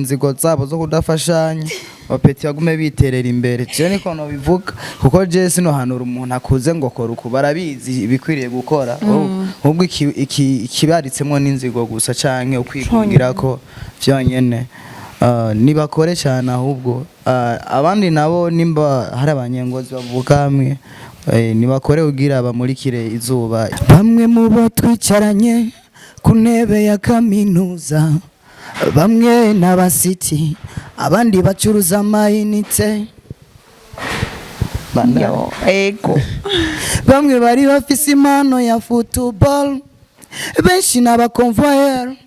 Inzigo zabo zo kudafashanya, abapeti bagume biterera imbere. Je niko nobivuga, kuko je sinohanura umuntu akuze ngo kora uku. Barabizi ibikwiriye gukora, ahubwo ikibaritsemwo n'inzigo gusa canke ukwigungira ko vyonyene. Nibakore cyane ahubwo. Abandi nabo, nimba hari abanyengozi bavuka hamwe, nibakore kugira bamurikire izuba. Bamwe mu bo twicaranye ku ntebe ya kaminuza, bamwe n'abasiti, abandi bacuruza amayinite. Yo, ego. Bamwe bari bafise impano ya football, benshi n'abakonvoyeri,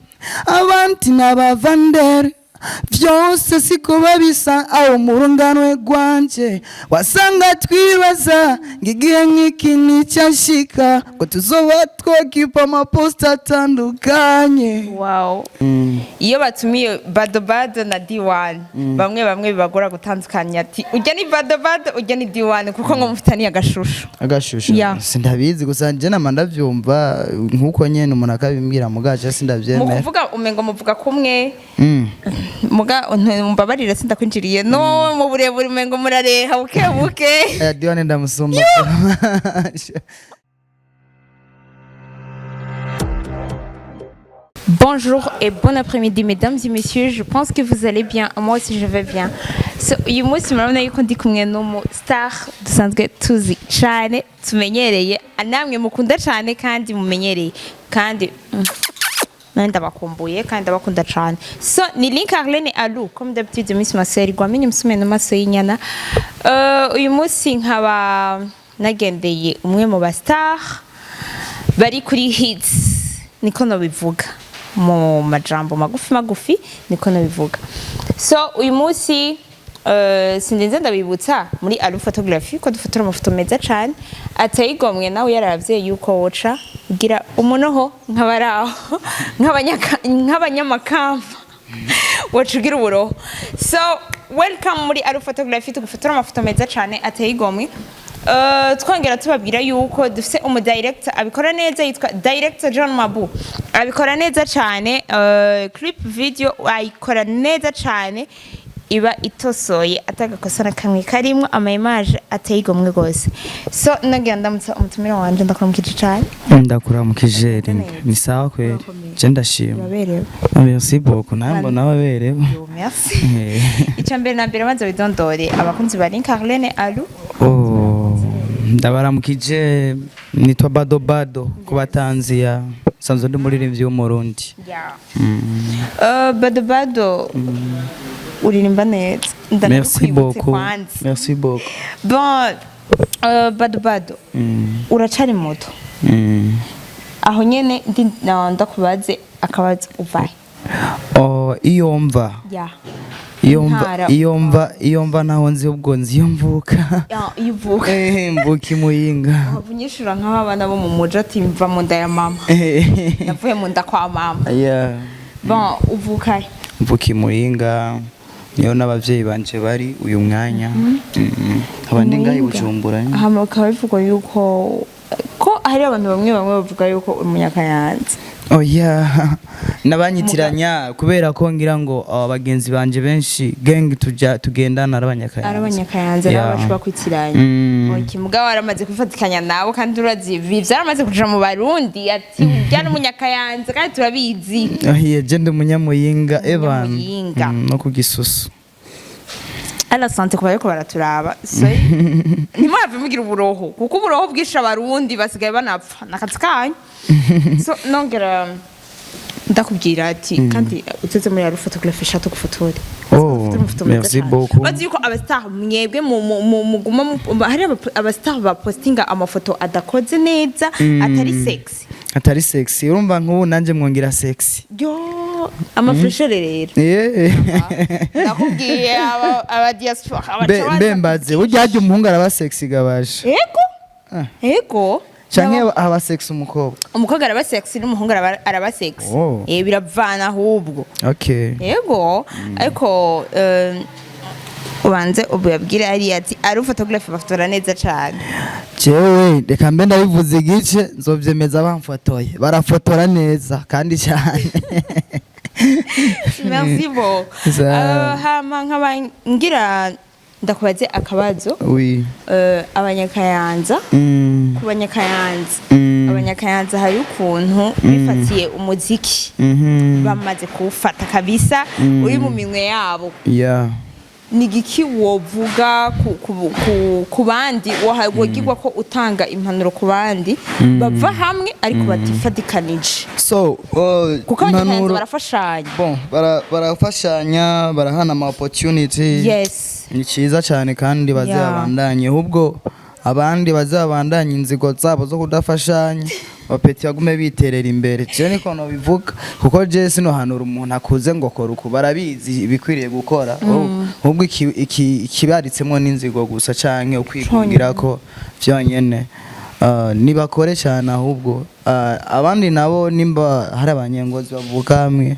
abandi n'abavanderi. Vyose siko babisa. Aho mu runganwe rwanje wasanga twibaza ngo igihe nk'iki nicyashika, ngo tuzoba twokipa amaposita atandukanye. Wow, iyo batumiye Bado Bado na D1, bamwe bamwe bibagora gutandukanya ati ujya ni Bado Bado, ujya ni D1, kuko ngo mufitaniye agashusho. Agashusho? Yeah. Sindabizi, gusa nje nama ndavyumva nkuko nyene umuntu akabimbwira, mugaje Mu sindavyemera. kuvuga umengo muvuga kumwe. Muga mbabarira, sindakwinjiriye no mu burebure, umengo murareha buke buke. Aya, D1 ndamusumba. Bonjour et bon après-midi, mesdames et messieurs, je pense que vous allez bien, moi aussi je vais bien. So, uyu munsi murabona yuko ndi kumwe n'umu star dusanzwe tuzi cyane, tumenyereye, namwe mukunda cyane kandi mumenyereye, kandi nari ndabakumbuye kandi ndabakunda cyane. So ni Link Arlene Alou, comme d'habitude, Miss Marcel Gwamenye umusumeno maso y'inyana. Uyu munsi nkaba nagendeye umwe mu ba star bari kuri hits, niko nabivuga mu majambo magufi magufi, niko nabivuga. So uyu munsi sindinze ndabibutsa muri Alu Photography ko dufotora amafoto meza cyane ateye igomwe. Nawe yaravye yuko woca ugira umunoho nk'abaraho nk'abanyamakamba, woca ugira uburoho. So welcome muri Alu Photography, tugufotora amafoto meza cyane ateye igomwe. Twongera tubabwira yuko dufise umu director abikora neza, yitwa Director John Mabu, abikora neza cyane. Clip video ayikora neza cyane, iba itosoye atagakosa na kamwe karimwo, ama image ateye igomwe rwose. So nagira ndamutsa umutumire wanje, ndakuramukije cyane. Ndakuramukije Ringa, ni sawa kweli, je ndashima. Uraberewe. Ah, merci beaucoup, nawe mbona waberewe. Yo, merci. Icya mbere na mbere, banza widondore abakunzi ba Link Arlene Alu. Oh, ndabaramukije, nitwa Bado Bado ku batanziya, nsanzwe ndi umuririmbyi w'Umurundi. Yeah. Bado Bado, uririmba neza. Merci Ndanakwibutse beaucoup. kwanza. Merci beaucoup. Bon, Bado Bado, uracari muto. Aho nyene ndakubaze akabazo: uvahe? Oh, iyo mva? Ya. Iyo mva? Intara. Iyo mva naho nzi, ubwo nzi iyo mvuka. Ya, iyo uvuka. Mvuka i Muyinga. Unyishura nk'aho abana bo mu muji ati mva mu nda ya mama, navuye mu nda kwa mama. Bon, uvukahe? Mvuka i Muyinga, niyo n'abavyeyi banje bari uyu mwanya. Nkaba ndi ngaha i Bujumbura nyene. Hama bikaba bivugwa yuko ko hari abantu bamwe bamwe bavuga yuko uri umunyakayanza. Oya, nabanyitiranya kubera ko ngira ngo bagenzi banje benshi, gang tuja tugendana, ari abanyakayanza. Ari abanyakayanza. Nabo bacu bakwitiranya. Okay, mugabo waramaze kwifatikanya nabo, kandi urazi ibi byaramaze kuja mu Barundi ati urya n'umunyakayanza, kandi turabizi. Oya, je ndi umunyamuyinga eban. Umunyamuyinga. No ku Gisusu. Ala sante kuba ariko baraturaba, so ntimuhave mugira uburoho, kuko uburoho bwishe Abarundi, basigaye banapfa nakazi kanyu. So nongera ndakubwira ati kandi uteze muri ya photography shatu gufotore. Oh, merci beaucoup. Bazi yuko abastar mwebwe muguma hari abastar bapostinga amafoto adakoze neza, atari sexy. Atari sexy. Urumva nk'ubu nanje mwongera sexy. Yo, amafreshere rero. Ndakubwiye aba diaspora Mbe mbe mbaze, burya harya umuhungu araba sexy gabasha? Ego. Ah. Ego. Canke aba sexy umukobwa? Umukobwa araba sexy n'umuhungu araba sexy. Oh. Biravana ahubwo. Yego, ariko ubanze ubabwire hariya ati ari photographe bafotora neza cyane. Jewe reka mbe ndabivuze igice, nzovyemeza bamfotoye. Barafotora neza kandi cyane. Merci beaucoup. Hama nkaba ngira ndakubaze akabazo. Oui. Abanyakayanza, ku banyakayanza, abanyakayanza hari ukuntu bifatiye umuziki, bamaze kuwufata kabisa, uri mu minwe yabo. Ni igiki wovuga ku bandi, wogirwa ko utanga impanuro ku bandi bava hamwe ariko batifatikanije? So Kuko abanyakayanza impanuro- barafashanya. Bon, barafashanya, barahana ama opportunity. Ni cyiza cyane kandi bazabandanye. Ahubwo abandi bazabandanye inzigo zabo zo kudafashanya, abapeti bagume biterera imbere. Je niko nobivuga, kuko je sinohanura umuntu akuze ngo kora uku. Barabizi ibikwiriye gukora. Ahubwo ikibaritsemo n'inzigo gusa canke ukwigungira ko vyonyene. Nibakore cyane. Ahubwo abandi nabo, nimba hari abanyengozi bavuka hamwe,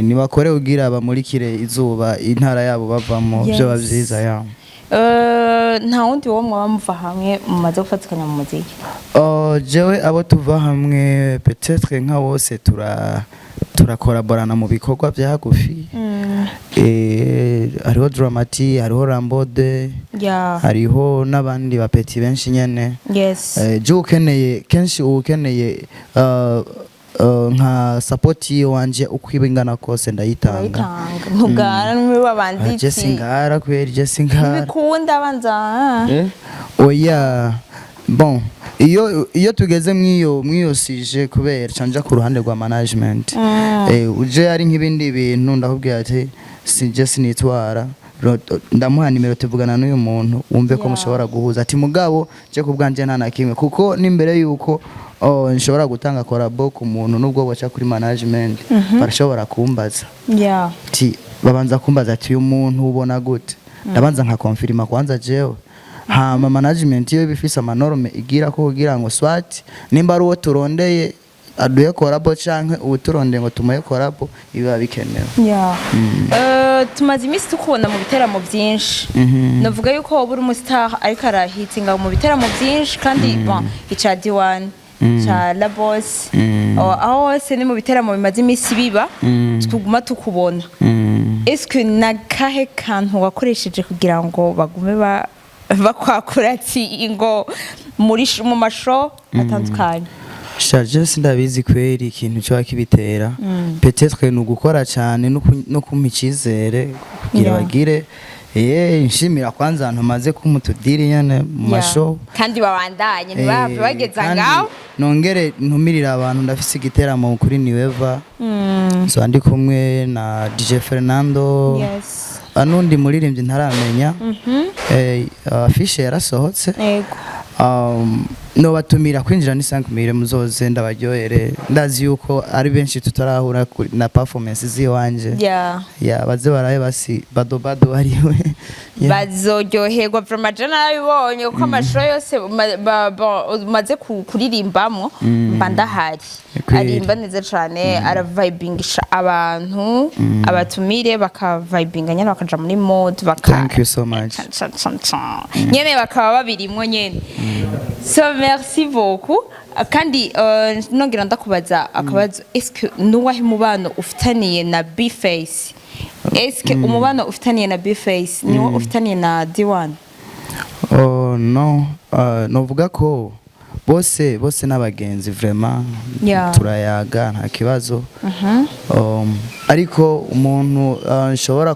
nibakore kugira bamurikire izuba intara yabo bavamo. Vyoba vyiza ya. Nta wundi wo mwaba muva hamwe mumaze gufatikanya mu muziki? Jewe abo tuva hamwe, peut-être nka bose turakoraborana mu bikorwa bya hagufi. Hariho Dramati, hariho Rambode, hariho n'abandi bapeti benshi nyene. Je ukeneye kenshi, uba ukeneye nka support wanje, uko iba ingana kose ndayitanga. Urayitanga, ntugara n'umwe Ah, w'abanditsi. je singara kweri, je singara. Ntibikunda banza, ah. Eh? Oya, bon, iyo tugeze mw'iyo sujet, kubera canja ku ruhande rwa management, uje ari nk'ibindi bintu, ndakubwira ati sije sinitwara. Ndamuha nimero, tuvugana n'uyu muntu wumve ko mushobora guhuza. Ati mugabo je ku bwanje nta na kimwe, kuko n'imbere yuko, oh, nshobora gutanga collabo ku muntu, nubwo baca kuri management, barashobora kumbaza ati, babanza kumbaza ati uyu muntu ubona gute? Ndabanza nkakonfirima kwanza jewe, hama management iyo ibifise ama normes igira ko kugira ngo swat nimba ari uwo turondeye aduhe collabo canke uwuturondeye ngo tumuhe collabo, biba bikenewe. Yeah. Tumaze iminsi tukubona mu biteramo byinshi. Navuga yuko wowe uri umustar ariko arahitinga mu biteramo byinshi, kandi bon, ica D1, ca La Boss, aho hose ni mu biteramo bimaze iminsi biba, tuguma tukubona. Est-ce nakahe kantu wakoresheje kugira ngo bagume bakwakura ati ngo muri mu masho atandukanye? Sha, je sindabizi kweri ikintu cyoba kibitera. Peut-être ni ugukora cyane no kumpa icyizere kugira bagire. Nshimira kwanza ahantu maze kumutudiri nyene mu mashow. Kandi babandanye, ntibahave bageza Kandi ngaho. nongere ntumirire abantu, ndafise igiteramo kuri Niweva, so ndi kumwe na DJ Fernando n'undi muririmbyi ntaramenya. Affiche yarasohotse. Nobatumira kwinjira ni 5000, muzoze ndabaryohere. Ndazi yuko ari benshi tutarahura na performance ziwanje. Ya, baze barabe basi bado bado ariwe. Yeah. Bazoryoherwa vraiment. Je narabibonye kuko amashusho yose umaze kuririmbamwo mba ndahari. Kweli. Arimba neza cane, aravibingisha abantu, abatumire bakavibinga nyene, bakaja muri mode baka Thank you so much. Can, can, can, can. Nyene bakaba babirimwo nyene. So merci beaucoup. Kandi nongera ndakubaza akabazo: est-ce nuwahe mubano ufitaniye na B-Face? Est-ce umubano ufitaniye na B-Face niwo ufitaniye na D1? Oh, no, novuga ko bose n'abagenzi vraiment. Turayaga, nta kibazo. Ariko umuntu nshobora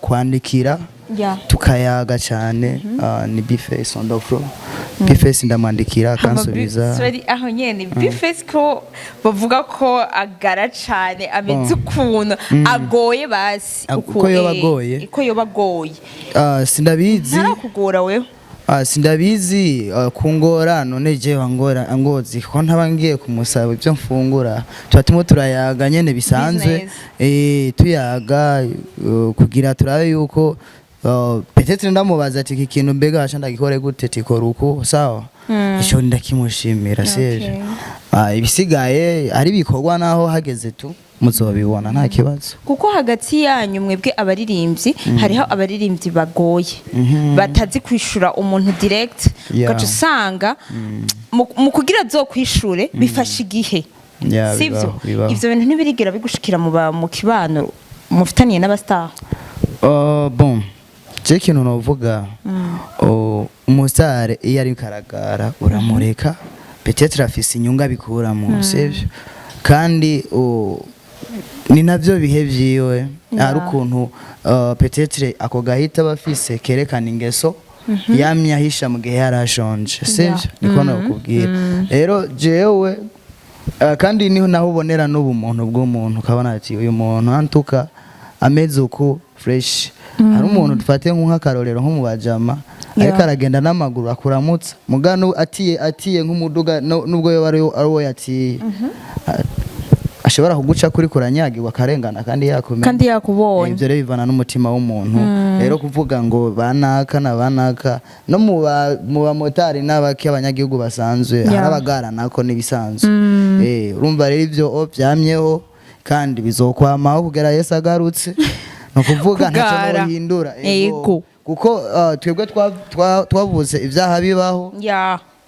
kwandikira tukayaga cyane, ni B-Face on the floor. B-Face ndamwandikira akansubiza. Sorry, aho nyene B-Face ko bavuga ko agara cane, ameze ukuntu agoye basi. Uko yoba agoye? Uko yoba agoye. Sindabizi. Ntarakugora wewe? Sindabizi. Kungora none je wangora angozi ko ntaba ngiye kumusaba ibyo mfungura? Tuba tumwe turayaga nyene bisanzwe. Business. Tuyaga kugira turabe yuko peut-être ndamubaza ati iki kintu mbega washa ndagikore gute? Tikora uku, sawa. Ico ndakimushimira seje. Ibisigaye ari ibikorwa, naho hageze tu muzobibona, nta kibazo. Kuko hagati yanyu mwebwe abaririmbyi, hariho abaririmbyi bagoye, batazi kwishura umuntu direct, ugaca usanga mu kugira azokwishure bifasha igihe. Ya, Sivyo? bibaho, bibaho. Ivyo bintu ntibirigera bigushikira mu kibano mufitaniye n'aba star? Bon, je ikintu novuga, umustar iyo ari karagara uramureka, peut-être afise inyungu abikuramo, sivyo? Kandi ni navyo bihe vyiwe. Hari ukuntu peut-être ako gahita aba afise kerekana ingeso yamye ahisha mu gihe yari ashonje, sivyo? Niko nokubwira rero jewe. Kandi niho naho ubonera n'ubumuntu bw'umuntu, ukabona ati uyu muntu antuka ameze uku fresh. Hari umuntu, dufate nk'akarorero, nko mu bajama, ariko aragenda n'amaguru akuramutsa, mugano atiye nk'umuduga, nubwo yoba ari uwo yatiye, ashobora kuguca kuri kuranyagirwa akarengana kandi yakumenya. Kandi yakubonye. Ibyo rero bivana n'umutima w'umuntu. Rero kuvuga ngo banaka na banaka, no mu bamotari n'abaki, abanyagihugu basanzwe, hari abagara nako n'ibisanzwe. Urumva rero ibyo byamyeho kandi bizokwamaho kugera Yesu agarutse. Ni ukuvuga ntacyo Kugara. nohindura. Ego. Kuko twebwe twavuze ibyaha bibaho,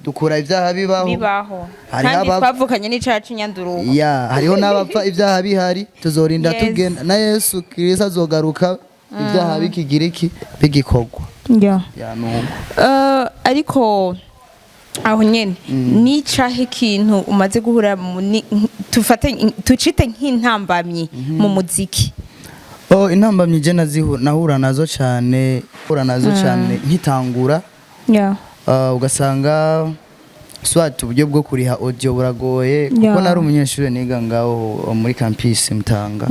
dukura ibyaha bibaho. Bibaho. Hariho Kandi twavukanye n'icaha c'inyanduruko. Ya, hariho n'abapfa ibyaha bihari, tuzorinda tugenda na Yesu Kristo azogaruka ibyaha bikigira iki, bigikorwa. Ya, nuko. Ariko aho nyene nicahe ikintu umaze guhura tufate tucite nk'intambamyi mu muziki? Oh, intambamyi je nahura nazo cyane, hura nazo cyane nkitangura. Ugasanga soit uburyo bwo kuriha audio buragoye, kuko nari umunyeshuri niga ngaho muri campus Mutanga.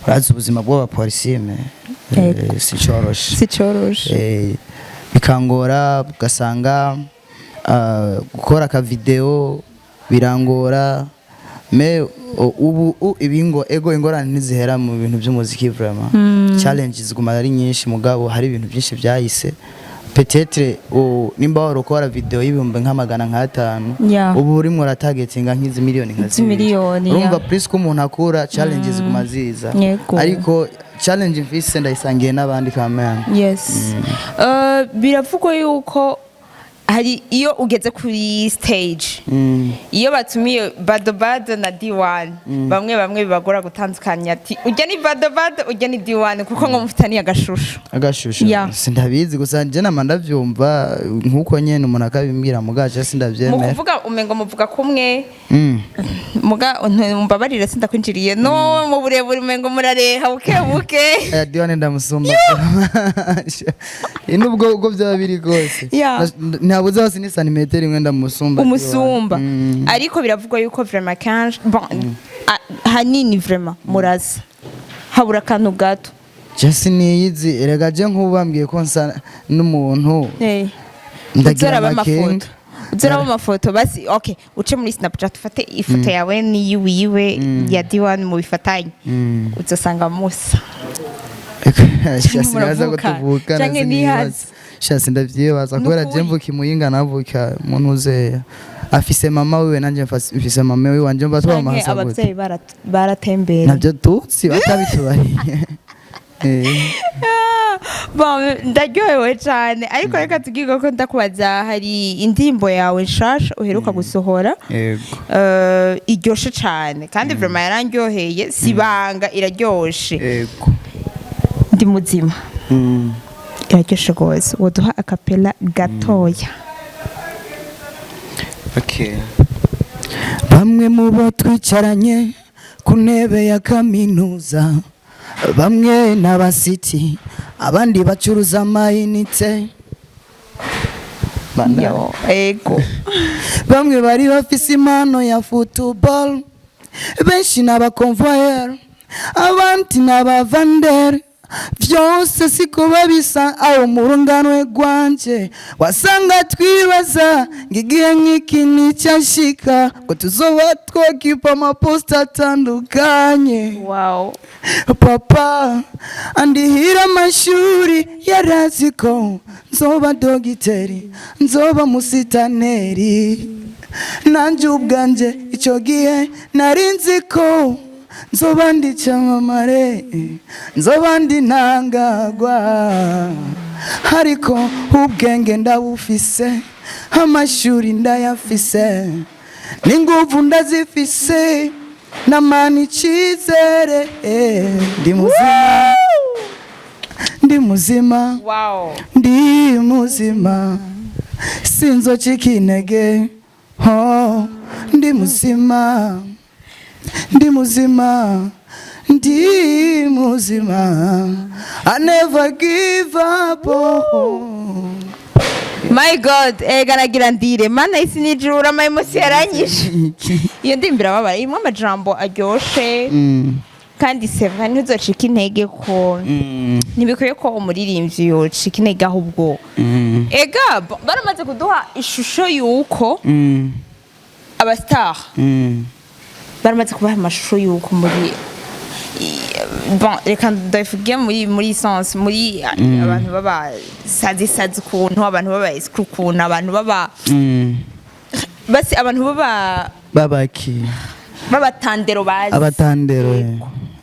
Urazi ubuzima bw'abapolisiye si coroshe. Si coroshe. Bikangora, ugasanga gukora aka video birangora. Mais ubu ibingo ego ingorane ntizihera mu bintu by'umuziki, vraiment challenges ziguma ari nyinshi, mugabo hari ibintu byinshi byahise. Peut-être nimba wari ukora video y'ibihumbi nk'amagana nk'atanu, ubu urimo uratargetinga nk'izi miliyoni nka zibiri. Miliyoni, Urumva, plus ko umuntu akura, challenges ziguma ziza. Ariko challenge mfise ndayisangiye n'abandi kamana. Yes. Biravugwa yuko hari iyo ugeze kuri stage, iyo batumiye Bado Bado na D1, bamwe bamwe bibagora gutandukanya ati ujya ni Bado Bado, ujya ni D1, kuko ngo mufitaniye agashusho. Agashusho? Sindabizi, gusa njye nama ndavyumva nkuko nyene umuntu akabimbwira, mugaje Mu sindavyemera. kuvuga umengo muvuga kumwe. Muga mbabarira, sindakwinjiriye no mu burebure, umengo murareha buke buke. Aya, D1 ndamusumba. Nubwo ubwo byaba biri kose, ntabuze hasi ni santimetero imwe ndamusumba. Umusumba. D1. Ariko biravugwa yuko vraiment kenshi, bon, hanini vraiment muraza habura akantu gato. Je siniyizi erega, je nk'ubu bambwiye ko nsa n'umuntu, ndagira Uzoraba amakenga. amafoto, uzoraba amafoto basi. Okay, uce muri Snapchat ufate ifoto yawe n'iyiwiwe ya D1 mubifatanye, uzosanga musa. Sha, sinibaza ko Muravukana. tuvukana. Canke Sinibaza. nihaze. Sha, sindavyibaza kubera je Nukuri. mvuka imuyinga, navuka umuntu uzeya afise mama wiwe, nanje mfise mama wiwe wanje, mba Canke twamahasa gute? Abavyeyi baratembera. Navyo tutsi batabitubariye. Bon, ndaryohewe cyane, ariko reka tubwirwe ko ndakubaza, hari indirimbo yawe nshasha uheruka gusohora. Yego. Iryoshe cyane kandi vraiment yarandyoheye, si banga, iraryoshe. Yego. Ndi muzima. Iraryoshe rwose, woduha a cappella gatoya? Okay. Bamwe mu bo twicaranye ku ntebe ya kaminuza, bamwe n'abasiti, abandi bacuruza amayinite. Yo, ego. Bamwe bari bafise impano ya football, benshi n'abakonvoyeri, abandi n'abavanderi, vyose siko babisa. Aho mu runganwe rwanje wasanga twibaza ngo igihe nk'iki nicyashika, ngo tuzoba twokipa amaposita atandukanye. Papa andihira amashuri, yarazi ko nzoba dogiteri, nzoba musitaneri. Nanjye ubwanjye icyo gihe nari nzi ko nzoba ndi cyamamare, nzoba ndi ntangagwa. Ariko ubwenge ndabufise, amashuri ndayafise. N'inguvu ndazifise, namana icizere. Ndi muzima, ndi muzima, ndi muzima, sinzocika intege. Oh, ndi muzima, ndi muzima, ndi muzima. I never give up, oh. My God, ega nagira ndire. Mana isi nijuru, ama émotion yaranyishe. Iyo ndirimbo irababara, irimo amajambo aryoshe. Kandi c'est vrai, ntuzocika intege ko ntibikwiye ko umuririmbyi yocika intege, ahubwo ega baramaze kuduha ishusho y'uko aba star baramaze kubaha amashusho y'uko muri bon, reka ndabivuge muri sens muri abantu baba sazi ukuntu, abantu baba escroc ukuntu, abantu baba basi, abantu baba Babaki? B'abatandero bazi. Abatandero, eh.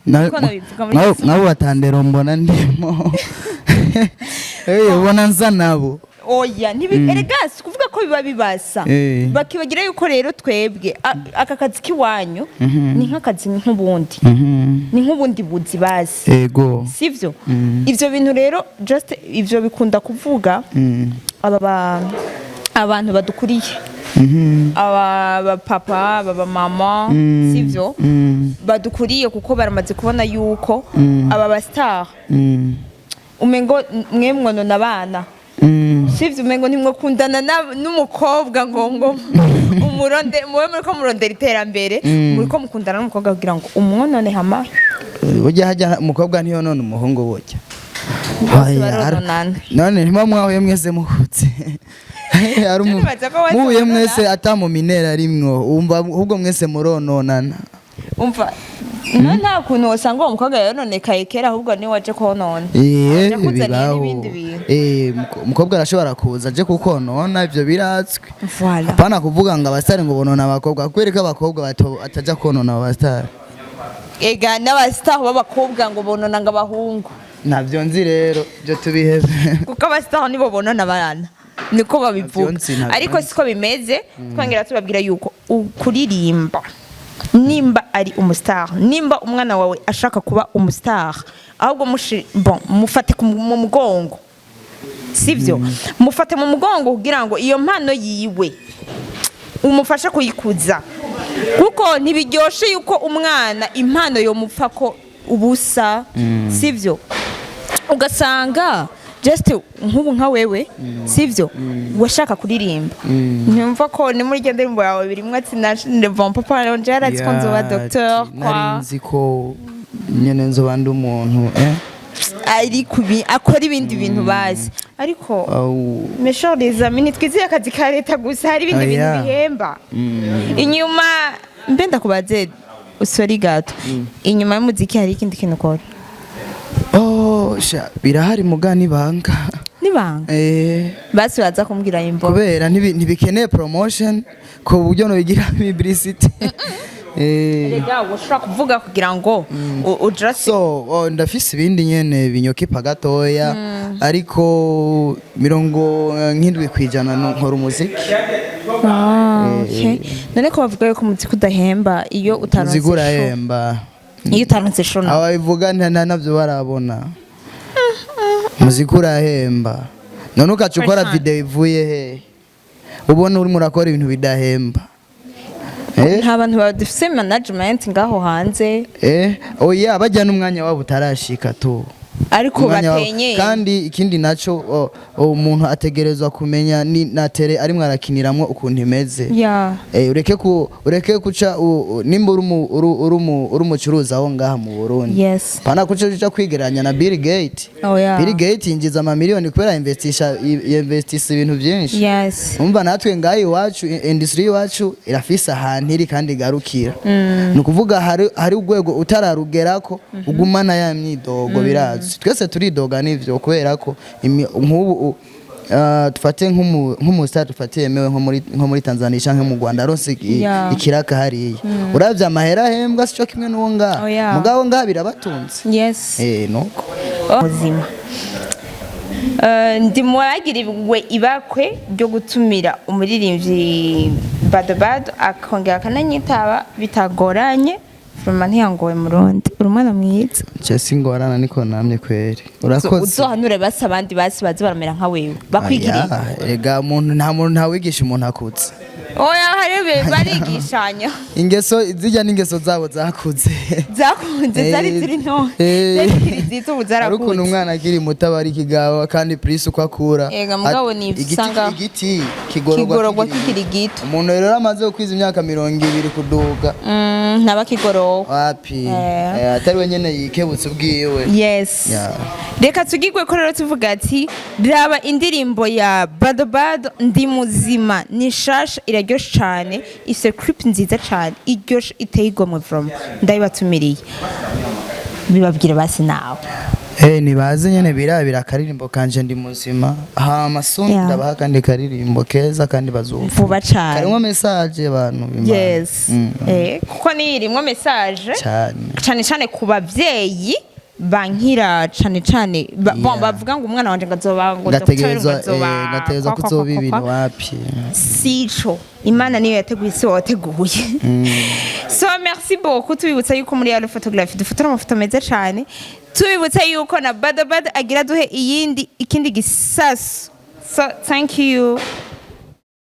Niko nabivuga muri Nabo batandero mbona ndimo. Ubona nza nabo. Oya, erega si ukuvuga ko biba bibasa. Bakibagira yuko rero twebwe aka kazi k'iwanyu ni nk'akazi nk'ubundi, ni nk'ubundi buzi bazi. Sivyo? Ivyo bintu rero, just ivyo bikunda kuvuga aba abantu badukuriye, aba bapapa, aba bamama, sivyo? Badukuriye, kuko baramaze kubona yuko aba ba star umengo mwe mwonona abana. Sivyo? Umengo ntimwakundana n'umukobwa ngo umuronde, mube muriko murondera iterambere, muriko mukundana n'umukobwa kugira ngo umwonone hama. Burya hajya umukobwa ntiyonona umuhungu burya. Bose Oya, barononana. None ntimuba mwahuye mwese muhutse? Hari Nibaza ko bose muhuye baronona. mwese ata mu minera arimwo, wumva ahubwo mwese murononana. Umva, no nta kuntu wasanga uwo mukobwa yononekaye kera, ahubwo niwe waje konona. Aje kuzanira Bibaho. n'ibindi bintu. Umukobwa arashobora kuza aje kukonona, ivyo biratswe. Voilà. Apana kuvuga ngo abasitari ngo bonona abakobwa, kubera ko abakobwa bataja konona abasitari. Ega n'aba star b'abakobwa ngo bonona ngo abahungu. Ntabyo nzi rero, byo tubihebe. Kuko aba star nibo bonona abana, niko babivuga. Ntabyo nzi, ntabyo Ariko nzi. siko bimeze. Twongera tubabwira yuko kuririmba, nimba ari umu star, nimba umwana wawe ashaka kuba umu star, ahubwo bon, mufate mu mugongo, sivyo? Mufate mu mugongo kugira ngo iyo mpano yiwe umufashe kuyikuza, kuko ntibiryoshe yuko umwana impano yomupfa ko ubusa, sivyo? Ugasanga just nk'ubu nka wewe, sivyo, washaka kuririmba, ntumva ko ni muri iyo ndirimbo yawe birimwo ati bon, papa wanje yarazi ko nzoba docteur Nari kwa nzi ko nyene nzoba ndi umuntu ari kubi akora ibindi bintu bazi, ariko Au. mes chers les amis, ntitwizeye akazi ka leta gusa, hari ibindi bintu Oya. bihemba inyuma. Mbe ndakubaze usori gato, inyuma y'umuziki hari ikindi kintu ukora? Oh, sha, birahari muga nibanga. Nibanga? Basi baza kumbwira imbo. Kubera ntibikeneye promotion ku buryo nobigira publicity. Rega ushobora kuvuga kugira ngo ujase. So, oh, ndafise ibindi nyene binyokipa gatoya, ariko 70% nkora umuziki. Ah, okay. None ko bavuga yuko umuziki udahemba iyo utaronse Umuziki show? urahemba. Iyo utaronse show nawe? Ababivuga ntabyo barabona. Umuziki urahemba. None ugaca ukora Person. video ivuye he, ubona urimo urakora ibintu bidahemba? Nta bantu badafise management ngaho hanze? Oya, bajya n'umwanya wabo utarashika tu. Ariko Umwanya wabo. batenyeye. Kandi ikindi naco, umuntu ategerezwa kumenya ni na tele arimwo arakiniramwo ukuntu imeze. Ureke kuca nimba uri umucuruzi aho ngaha mu Burundi, pana kuca uja kwigereranya na Bill Gates. Oh, yeah. Bill Gates yinjiza amamiliyoni kubera investisha ibintu byinshi. Umva, natwe ngaha iwacu, industry iwacu irafise ahantu iri kandi igarukira. Ni ukuvuga hari urwego utararugerako ugumana ya myidogo. Birazwi, twese turidoga n'ivyo, kubera ko nk'ubu dufate nk'umustar dufate yemewe nko muri Tanzania canke mu Rwanda, aronse ikiraka hariya, uravye amahera ahembwa sico kimwe n'uwo ngaha. Oh, yeah. Mugabo ngaha birabatunze. Nuko. Muzima. Ndi mu bagiriwe ibakwe ryo gutumira umuririmbyi. Bado Bado akongera akananyitaba bitagoranye. Vraiment ntiyangoye, Murundi, uri umwana mwiza. Je singorana, niko namye kweri. Urakoze. Uzohanure basi abandi, basi baze baramera nka wewe, bakwigiriye. Aya, erega umuntu, nta muntu, ntawigisha umuntu akutse. Oya, hari barigishanya. Ingeso zijya n'ingeso zabo zakuze. Zakunze zari ziri nto, zari zikiri zito, ubu Hari ukuntu zarakuze. umwana akiri muto aba ari ikigabo, kandi plus uko akura Ega, mugabo ni igiti usanga igiti kigororwa kigororwa kikiri gito. Umuntu rero amaze gukwiza imyaka 20 kuduga, Ntaba kigorowe. Wapi. Atari we nyene yikebutse ubwiwe. Yes. Reka tugigwe ko rero tuvuga ati raba indirimbo ya Bado Bado, Ndi Muzima, ni shasha, iraryoshe cane, ifise clip nziza cane, iryoshe, iteye igomwe. Vraiment ndayibatumiriye, bibabwire basi nawe. Nibaze nyene birabira akaririmbo kanje Ndi Muzima, hama soon ndabaha kandi karirimbo keza kandi bazumva. Vuba cane. Karimwo message, abantu b'Imana. Yes. Kuko ni irimwo message Cyane. cane cane ku bavyeyi bankira cane cane bon, bavuga ngo umwana wanje ngazoba ngo ngategerezwa ngazoba ngategerezwa kwa, kwa, kuzoba kwa, ibintu kwa. Wapi. Sico Imana niyo yateguye, isi wateguye. So merci beaucoup. Tubibutsa yuko muri Yalo Photography dufotora amafoto meza cyane. Tubibutsa yuko na Bado Bado agira duhe iyindi, ikindi gisasu. So thank you.